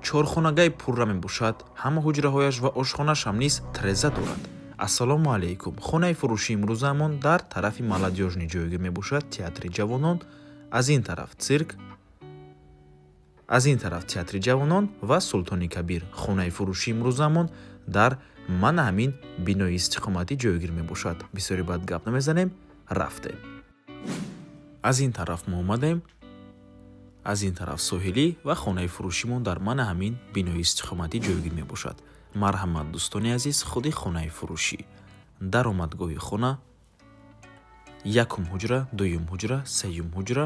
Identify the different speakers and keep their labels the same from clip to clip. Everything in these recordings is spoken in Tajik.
Speaker 1: Чорхонагаи пурра мебошад, ҳама ҳуҷраҳояш ва ошхонааш ҳам низ треза дорад. Ассалому алайкум. Хонаи фурӯшии имрӯзаамон дар тарафи Молодёжный ҷойгир мебошад, театри ҷавонон, аз ин тараф цирк, аз ин тараф театри ҷавонон ва Султони Кабир. Хонаи фурӯшии имрӯзаамон дар мана ҳамин бинои истиқоматӣ ҷойгир мебошад. Бисёри баъд гап намезанем, рафтем. Аз ин тараф мо омадем, аз ин тараф соҳилӣ ва хонаи фурӯшимон дар мана ҳамин бинои истиқоматӣ ҷойгир мебошад. Марҳамат, дӯстони азиз, худи хонаи фурӯшӣ. Даромадгоҳи хона, якум ҳуҷра, дуюм ҳуҷра, сеюм ҳуҷра,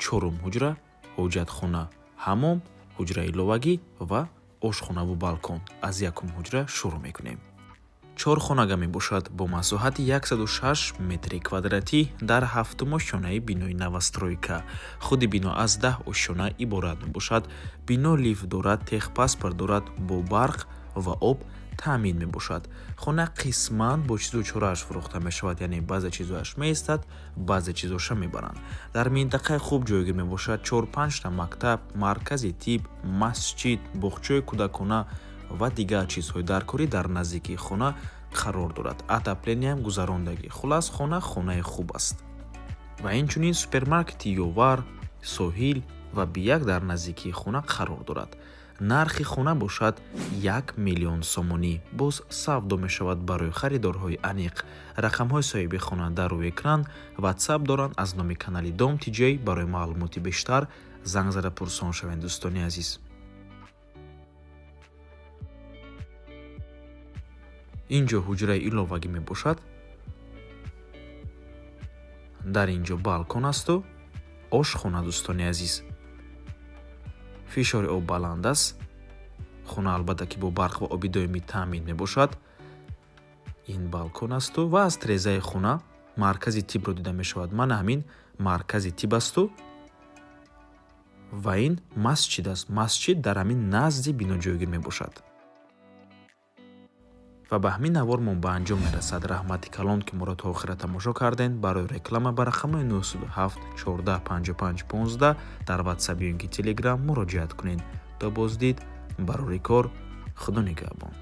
Speaker 1: чорум ҳуҷра, ҳоҷатхона, ҳамом, ҳуҷраи иловагӣ ва ошхонаву балкон. Аз якум ҳуҷра шурӯъ мекунем. Чорхонага мебошад бо масоҳати 106 метри квадратӣ дар ҳафтум ошёнаи бинои новостройка. Худи бино аз 10 ошёна иборат мебошад. Бино лифт дорад, техпаспорт дорад, бо барқ ва об таъмин мебошад. Хона қисман бо чизу чорааш фурӯхта мешавад, яъне баъзе чизояш меистад, баъзе чизоша мебаранд. Дар минтақаи хуб ҷойгир мебошад, чор-панҷта мактаб, маркази тиб, масҷид, боғчаи кӯдакона ва дигар чизҳои даркорӣ дар наздикии хона қарор дорад. Отопление ам гузарондагӣ. Хулас, хона хонаи хуб аст. Ва инчунин супермаркети Ёвар, Соҳил ва Бияк дар наздикии хона қарор дорад. Нархи хона бошад 1 миллион сомонӣ. Боз савдо мешавад барои харидорҳои аниқ. Рақамҳои соҳиби хона дар рӯи экран, ватсап доранд аз номи канали Дом Тиҷей. Барои маълумоти бештар занг зада пурсон шавед, дӯстони азиз. Ин ҷо ҳуҷраи иловагӣ мебошад. Дар ин ҷо балкон асту ошхона, дӯстони азиз. Фишори об баланд аст. Хона албатта ки бо барқ ва оби доимӣ таъмин мебошад. Ин балкон асту ва аз трезаи хона маркази тибро дида мешавад. Мана ҳамин маркази тиб асту ва ин масҷид аст. Масҷид дар ҳамин назди бино ҷойгир мебошад. Ва ба ҳамин навормон ба анҷом мерасад. Раҳмати калон, ки моро то охира тамошо кардем. Барои реклама ба рақамҳои 907 14 55 15 дар ватсап ё ин ки телеграм муроҷиат кунед. То боздид, барори кор, худо нигаҳбон.